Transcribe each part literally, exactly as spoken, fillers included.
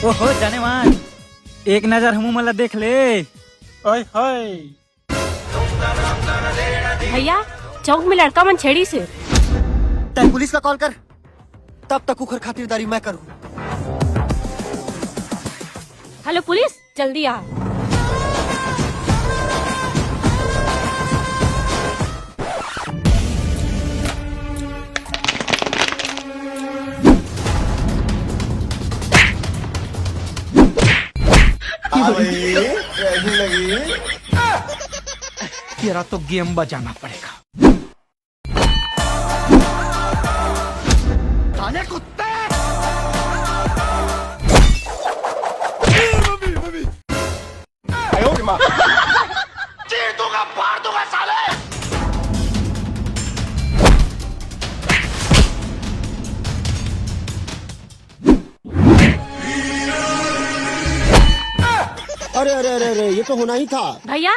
ओहो, जाने मान, एक नजर हमू मन ला देख ले। ओए होए। भैया, चौक में लड़का मन छेड़ी से। तै पुलिस ला कॉल कर, तब तक उखर खातिरदारी मैं करूँ। हेलो पुलिस, जल्दी आ। तेरा तो गेम बजाना पड़ेगा। साले कुत्ते। चीर दूंगा, फाड़ दूंगा साले। अरे अरे अरे अरे, ये तो होना ही था। भैया।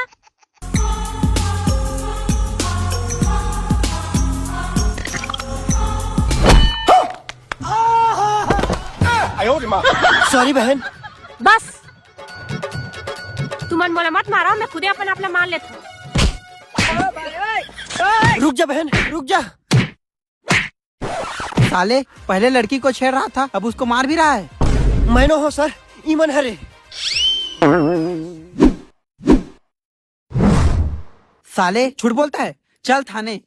सॉरी बहन। बस, तुमन मोला मत मारो, मैं खुदे अपन आप ला मार लेथों। रुक जा बहन, रुक जा। साले, पहले लड़की को छेड़ रहा था, अब उसको मार भी रहा है। मैं नो हो सर, ईमन हरे। साले, झूठ बोलता है, चल थाने।